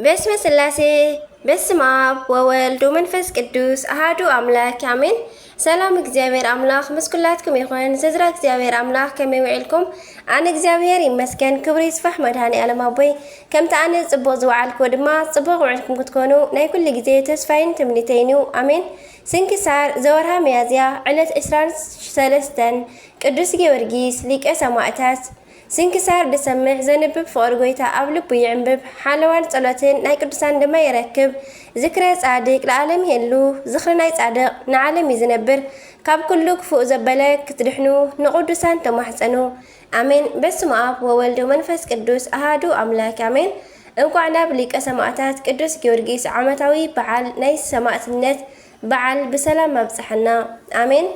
በስመ ስላሴ፣ በስመ ኣብ ወወልድ ወመንፈስ ቅዱስ ኣሃዱ ኣምላክ ኣሜን። ሰላም እግዚኣብሔር ኣምላክ ምስ ኩላትኩም ይኹን። ስድራ እግዚኣብሔር ኣምላክ ከመይ ውዒልኩም? ኣነ እግዚኣብሔር ይመስገን፣ ክብሪ ይስፋሕ መድሃኒ ኣለም ኣቦይ። ከምቲ ኣነ ጽቡቕ ዝወዓልኩ ድማ ጽቡቕ ውዒልኩም ክትኮኑ ናይ ኩሉ ግዜ ተስፋይን ትምኒተይን እዩ። ኣሜን። ስንክሳር ዘወርሃ ሚያዝያ ዕለት ዕስራን ሰለስተን ቅዱስ ጊዮርጊስ ሊቀ ሰማእታት። ስንክሳር ድሰምዕ ዘንብብ ፍቕሪ ጎይታ ኣብ ልቡ ይዕንብብ። ሓለዋን ጸሎትን ናይ ቅዱሳን ድማ ይረክብ። ዝክረ ጻድቅ ለዓለም ይሄሉ። ዝኽሪ ናይ ጻድቕ ንዓለም እዩ ዝነብር። ካብ ኩሉ ክፉእ ዘበለ ክትድሕኑ ንቕዱሳን ተማሕጸኑ። ኣሜን። በስመ ኣብ ወወልድ ወመንፈስ ቅዱስ ኣሃዱ ኣምላክ ኣሜን። እንኳዕ ናብ ሊቀ ሰማእታት ቅዱስ ጊዮርጊስ ዓመታዊ በዓል ናይ ሰማእትነት በዓል ብሰላም ኣብጽሐና። ኣሜን።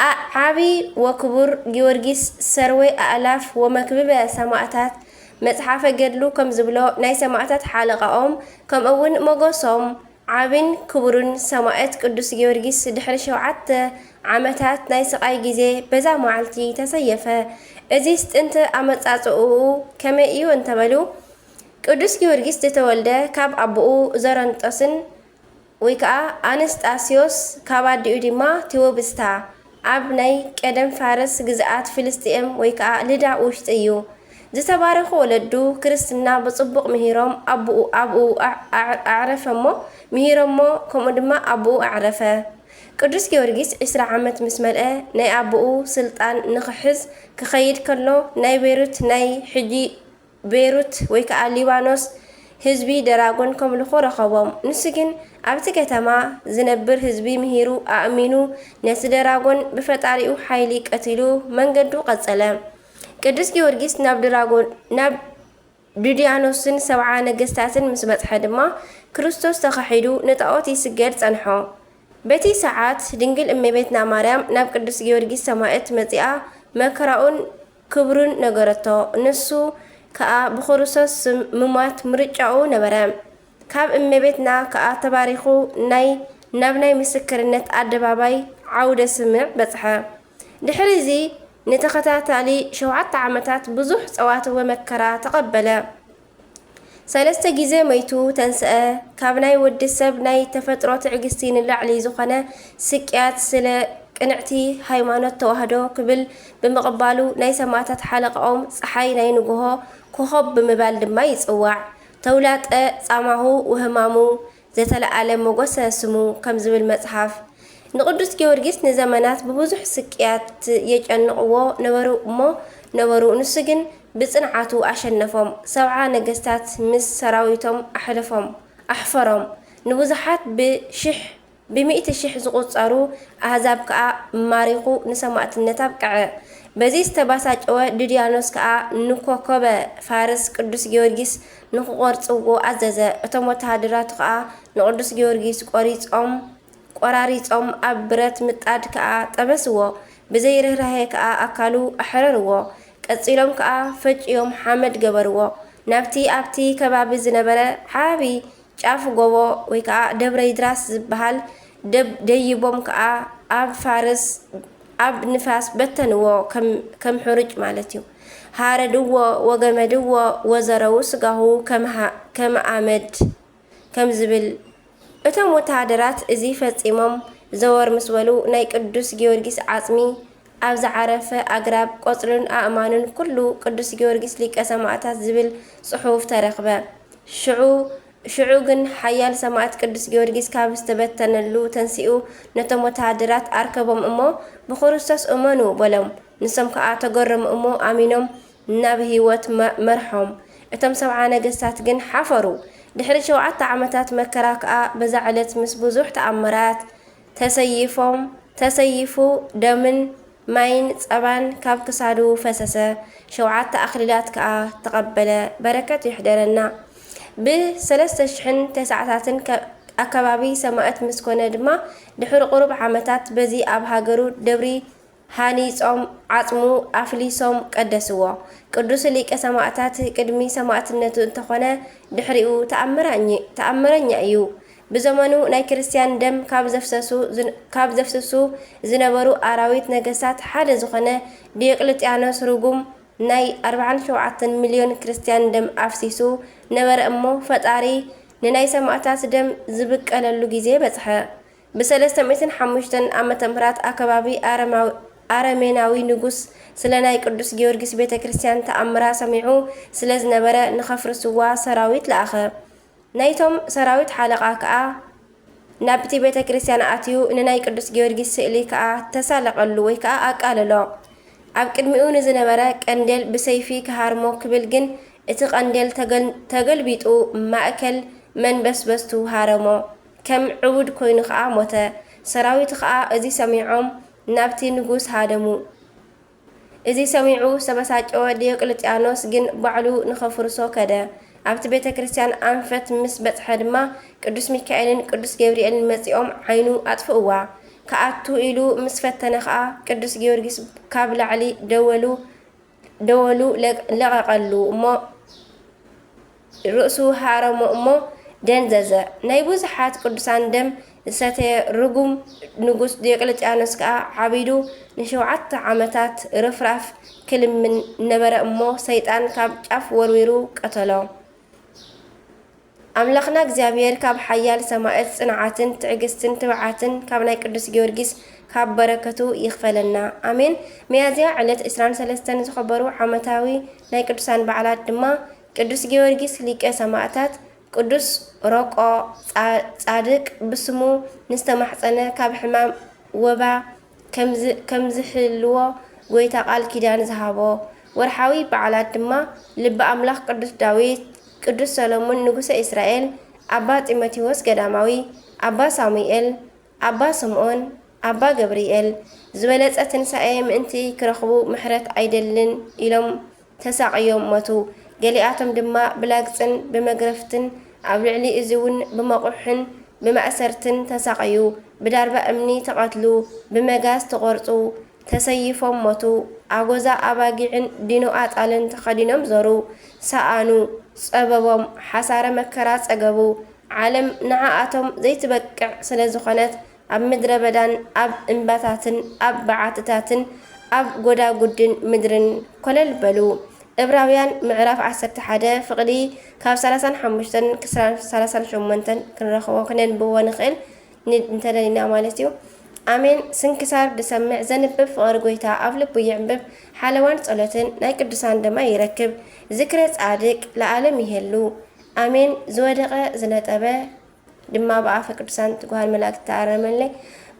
ዓ- ዓቢ ወክቡር ጊዮርጊስ ሰርወ ኣእላፍ ወመክብበ ሰማእታት። መጽሓፈ ገድሉ ከም ዝብሎ ናይ ሰማእታት ሓለቓኦም ከምኡ እውን ሞገሶም ዓቢን ክቡርን ሰማእት ቅዱስ ጊዮርጊስ ድሕሪ ሸውዓተ ዓመታት ናይ ስቓይ ግዜ በዛ መዓልቲ ተሰየፈ። እዚስ ጥንቲ ኣመጻጽእኡ ከመይ እዩ እንተበሉ፣ ቅዱስ ጊዮርጊስ ዝተወልደ ካብ ኣቦኡ ዘረንጦስን ወይ ከዓ ኣነስጣስዮስ ካብ ኣዲኡ ድማ ቴዎብስታ ኣብ ናይ ቀደም ፋርስ ግዝኣት ፍልስጥኤም ወይ ከዓ ልዳ ውሽጢ እዩ። ዝተባረኹ ወለዱ ክርስትና ብጽቡቕ ምሂሮም ኣብኡ ኣብኡ ኣዕ- ኣዕ- ኣዕረፈሞ ምሂሮሞ ከምኡ ድማ ኣብኡ ኣዕረፈ። ቅዱስ ጊዮርጊስ ዕስራ ዓመት ምስ መልአ ናይ ኣቦኡ ስልጣን ንኽሕዝ ክኸይድ ከሎ ናይ ቤሩት ናይ ሕጂ ቤሩት ወይ ከዓ ሊባኖስ ህዝቢ ደራጎን ከምልኹ ረኸቦም። ንሱ ግን ኣብቲ ከተማ ዝነብር ህዝቢ ምሂሩ ኣእሚኑ ነቲ ደራጎን ብፈጣሪኡ ሓይሊ ቀቲሉ መንገዱ ቀጸለ። ቅዱስ ጊዮርጊስ ናብ ድራጎን ናብ ዱድያኖስን ሰብዓ ነገስታትን ምስ በጽሐ ድማ ክርስቶስ ተኸሒዱ ንጣዖት ይስገድ ጸንሖ። በቲ ሰዓት ድንግል እመቤትና ማርያም ናብ ቅዱስ ጊዮርጊስ ሰማእት መጺኣ መከራኡን ክብሩን ነገረቶ። ንሱ ከኣ ብክርስቶስ ስም ምሟት ምርጫኡ ነበረ። ካብ እመቤትና ከኣ ተባሪኹ ናይ ናብ ናይ ምስክርነት ኣደባባይ ዓውደ ስምዕ በጽሐ። ድሕሪ እዚ ንተኸታታሊ ሸውዓተ ዓመታት ብዙሕ ጸዋትወ መከራ ተቐበለ። ሰለስተ ግዜ መይቱ ተንስአ። ካብ ናይ ወዲ ሰብ ናይ ተፈጥሮ ትዕግስቲ ንላዕሊ ዝኾነ ስቅያት ስለ ቅንዕቲ ሃይማኖት ተዋህዶ ክብል ብምቕባሉ ናይ ሰማእታት ሓለቃኦም ጸሓይ ናይ ንግሆ ኮኾብ ብምባል ድማ ይጽዋዕ። ተውላጠ ጻማሁ ወህማሙ ዘተለኣለ ሞገሰ ስሙ ከም ዝብል መጽሓፍ። ንቅዱስ ጊዮርጊስ ንዘመናት ብብዙሕ ስቅያት የጨንቕዎ ነበሩ እሞ ነበሩ፣ ንሱ ግን ብጽንዓቱ ኣሸነፎም። ሰብዓ ነገስታት ምስ ሰራዊቶም ኣሕለፎም ኣሕፈሮም። ንብዙሓት ብሽሕ ብሚእቲ ሽሕ ዝቑጸሩ ኣህዛብ ከኣ ማሪኹ ንሰማእትነት ኣብቅዐ። በዚ ዝተባሳጨወ ድድያኖስ ከኣ ንኮኮበ ፋርስ ቅዱስ ጊዮርጊስ ንኽቖርጽዎ ኣዘዘ። እቶም ወተሃደራቱ ከኣ ንቅዱስ ጊዮርጊስ ቆሪጾም ቆራሪጾም ኣብ ብረት ምጣድ ከኣ ጠበስዎ። ብዘይ ርህራሄ ከኣ ኣካሉ ኣሕረርዎ። ቀጺሎም ከኣ ፈጭዮም ሓመድ ገበርዎ። ናብቲ ኣብቲ ከባቢ ዝነበረ ዓቢ ጫፍ ጎቦ ወይ ከኣ ደብረ ይድራስ ዝበሃል ደብ ደይቦም ከኣ ኣብ ፋርስ ኣብ ንፋስ በተንዎ። ከም ከም ሕሩጭ ማለት እዩ። ሃረድዎ ወገመድዎ ወዘረዉ ስጋሁ ከም ሃ- ከም ኣመድ ከም ዝብል። እቶም ወተሃደራት እዚ ፈጺሞም ዘወር ምስ በሉ ናይ ቅዱስ ጊዮርጊስ ዓጽሚ ኣብ ዝዓረፈ ኣግራብ ቆጽሉን ኣእማኑን ኩሉ ቅዱስ ጊዮርጊስ ሊቀ ሰማእታት ዝብል ጽሑፍ ተረኽበ። ሽዑ ሽዑ ግን ሓያል ሰማእት ቅዱስ ጊዮርጊስ ካብ ዝተበተነሉ ተንሲኡ ነቶም ወተሃደራት ኣርከቦም እሞ ብክርስቶስ እመኑ በሎም። ንሶም ከኣ ተገረሙ እሞ ኣሚኖም ናብ ህይወት መ- መርሖም። እቶም ሰብዓ ነገስታት ግን ሓፈሩ። ድሕሪ ሸውዓተ ዓመታት መከራ ከኣ በዛ ዕለት ምስ ብዙሕ ተኣምራት ተሰይፎም ተሰይፉ ደምን ማይን ጸባን ካብ ክሳዱ ፈሰሰ። ሸውዓተ ኣኽሊላት ከኣ ተቐበለ። በረከት ይሕደረና። ብሰለስተ ሽሕን ተስዓታትን ከ- ኣከባቢ ሰማእት ምስ ኮነ ድማ ድሕሪ ቁሩብ ዓመታት በዚ ኣብ ሃገሩ ደብሪ ሃኒጾም ዓጽሙ ኣፍሊሶም ቀደስዎ። ቅዱስ ሊቀ ሰማእታት ቅድሚ ሰማእትነቱ እንተኾነ ድሕሪኡ ተኣምራኝ- ተኣምረኛ እዩ። ብዘመኑ ናይ ክርስትያን ደም ካብ ዘፍሰሱ ዝን- ካብ ዘፍስሱ ዝነበሩ ኣራዊት ነገስታት ሓደ ዝኾነ ዲዮቅልጥያኖስ ርጉም ናይ ኣርብዓን ሸውዓተን ሚልዮን ክርስትያን ደም ኣፍሲሱ ነበረ እሞ ፈጣሪ ንናይ ሰማእታት ደም ዝብቀለሉ ግዜ በጽሐ። ብ305 ዓመተ ምህረት ኣከባቢ ኣረማዊ-፣ ኣረሜናዊ ንጉስ ስለ ናይ ቅዱስ ጊዮርጊስ ቤተ ክርስቲያን ተኣምራ ሰሚዑ ስለ ዝነበረ ንኸፍርስዋ ሰራዊት ለኣኸ። ናይቶም ሰራዊት ሓለቓ ከኣ ናብቲ ቤተ ክርስቲያን ኣትዩ ንናይ ቅዱስ ጊዮርጊስ ስእሊ ከኣ ተሳለቐሉ ወይ ከኣ ኣቃለሎ። ኣብ ቅድሚኡ ንዝነበረ ቀንዴል ብሰይፊ ክሃርሞ ክብል ግን እቲ ቀንዴል ተገል-፣ ተገልቢጡ ማእከል መንበስበስቱ ሃረሞ። ከም ዕቡድ ኮይኑ ከኣ ሞተ። ሰራዊቱ ከኣ እዚ ሰሚዖም ናብቲ ንጉስ ሃደሙ። እዚ ሰሚዑ ዝተበሳጨወ ዲዮቅልጥያኖስ ግን ባዕሉ ንኸፍርሶ ከደ። ኣብቲ ቤተ ክርስቲያን ኣንፈት ምስ በጽሐ ድማ ቅዱስ ሚካኤልን ቅዱስ ገብርኤልን መጺኦም ዓይኑ ኣጥፍእዋ። ክኣቱ ኢሉ ምስ ፈተነ ኸኣ ቅዱስ ጊዮርጊስ ካብ ላዕሊ ደወሉ፣ ደወሉ ለቅ-፣ ለቐቐሉ እሞ ርእሱ ሃረሞ እሞ ደንዘዘ። ናይ ብዙሓት ቅዱሳን ደም ዝሰተየ ርጉም ንጉስ ዲዮቅልጥያኖስ ከኣ ዓቢዱ ንሸውዓተ ዓመታት ርፍራፍ ክልምን ነበረ እሞ ሰይጣን ካብ ጫፍ ወርዊሩ ቀተሎ። ኣምላኽና እግዚኣብሔር ካብ ሓያል ሰማእት ጽንዓትን ትዕግስትን ትብዓትን ካብ ናይ ቅዱስ ጊዮርጊስ ካብ በረከቱ ይኽፈለና። ኣሜን። ሚያዝያ ዕለት ዕስራን ሰለስተን ዝኸበሩ ዓመታዊ ናይ ቅዱሳን በዓላት ድማ ቅዱስ ጊዮርጊስ ሊቀ ሰማእታት፣ ቅዱስ ሮቆ ጻ-፣ ጻድቅ ብስሙ ንዝተማሕጸነ ካብ ሕማም ወባ ከምዝ-፣ ከምዝሕልዎ ጎይታ ቃል ኪዳን ዝሃቦ። ወርሓዊ በዓላት ድማ ልበ ኣምላኽ ቅዱስ ዳዊት፣ ቅዱስ ሰሎሞን ንጉሰ እስራኤል፣ ኣባ ጢሞቴዎስ ገዳማዊ፣ ኣባ ሳሙኤል፣ ኣባ ስምዖን፣ ኣባ ገብርኤል ዝበለጸ ትንሳኤ ምእንቲ ክረኽቡ ምሕረት ኣይደልን ኢሎም ተሳቕዮም ሞቱ። ገሊኣቶም ድማ ብላግጽን ብመግረፍትን ኣብ ልዕሊ እዚ እውን ብመቑሕን ብማእሰርትን ተሳቐዩ። ብዳርባ እምኒ ተቐትሉ፣ ብመጋዝ ተቖርጹ፣ ተሰይፎም ሞቱ። ኣጎዛ ኣባጊዕን ዲኖ ኣጣልን ተኸዲኖም ዞሩ፣ ሰኣኑ፣ ጸበቦም፣ ሓሳረ መከራ ጸገቡ። ዓለም ንዓኣቶም ዘይትበቅዕ ስለ ዝኾነት ኣብ ምድረ በዳን ኣብ እምባታትን ኣብ በዓትታትን ኣብ ጎዳጉድን ምድርን ኮለል በሉ። እብራውያን ምዕራፍ ዓሰርተ ሓደ ፍቕዲ ካብ ሰላሳን ሓሙሽተን ክሳብ ሰላሳን ሸሞንተን ክንረኽቦ ክነንብቦ ንኽእል ን-፣ እንተደሊና ማለት እዩ። ኣሜን። ስንክሳር ድሰምዕ ዘንብብ ፍቕሪ ጎይታ ኣብ ልቡ ይዕንብብ። ሓለዋን ጸሎትን ናይ ቅዱሳን ደማ ይረክብ። ዝክረ ጻድቅ ለዓለም ይሄሉ። ኣሜን። ዝወደቐ ዝነጠበ ድማ ብኣፈ ቅዱሳን ትጉሃን መላእክት ተኣረመለይ።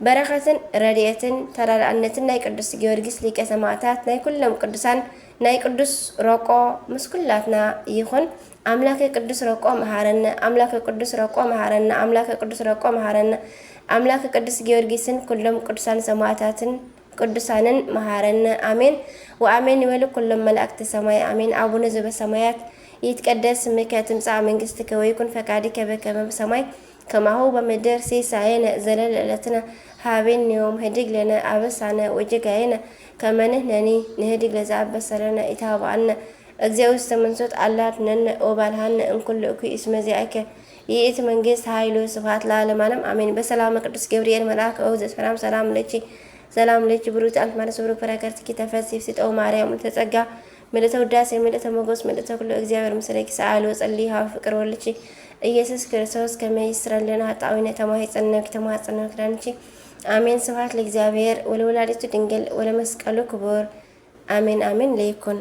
በረኸትን ረድኤትን ተራዳእነትን ናይ ቅዱስ ጊዮርጊስ ሊቀ ሰማዕታት ናይ ኩሎም ቅዱሳን ናይ ቅዱስ ሮቆ ምስ ኩላትና ይኹን። ኣምላከ ቅዱስ ሮቆ መሃረነ፣ ኣምላከ ቅዱስ ሮቆ መሃረነ፣ ኣምላከ ቅዱስ ሮቆ መሃረነ። ኣምላከ ቅዱስ ጊዮርጊስን ኩሎም ቅዱሳን ሰማዕታትን ቅዱሳንን መሃረነ። ኣሜን ወኣሜን ይበሉ ኩሎም መላእክተ ሰማይ። ኣሜን። ኣቡነ ዘበሰማያት ይትቀደስ ስምከ ትምጻእ መንግስትከ ወይኩን ፈቃድከ በከመ በሰማይ ከማሁ በምድር። ሲሳየነ ዘለለዕለትነ ሃበኒ ዮም ህድግ ለነ አበሳነ ወጌጋየነ ከመ ንሕነኒ ንህድግ ለዘአበሰ ለነ ኢታብአነ። እግዚኦ ውስተ መንሱት አላ አድነነ ወባልሃነ እምኩሉ እኩይ እስመ ዚአከ ይእቲ መንግስት ኃይሉ ስብሐት ለዓለመ ዓለም አሜን። በሰላመ ቅዱስ ገብርኤል መልአክ ኦ ዘሰላም ሰላም ለኪ ሰላም ለኪ ብሩክቲ አንቲ ማርያም ስብሩክ ፍሬ ከርሥኪ ተፈሲ ፍስሕቲ ኦ ማርያም እንተ ጸጋ ምልእተ ውዳሴ ምልእተ ሞገስ ምልእተ ኩሉ እግዚአብሔር ምስሌኪ ሰአሊ ወጸሊ ሀበ ፍቅር ወልድኪ ኢየሱስ ክርስቶስ ከመ ይስረን ለነ ኃጣውኢነ ተማሂጸነኪ ተማጸነኪ ዳንኪ አሜን። ስብሐት ለእግዚአብሔር ወለወላዲቱ ድንግል ወለመስቀሉ ክቡር አሜን አሜን ለይኩን።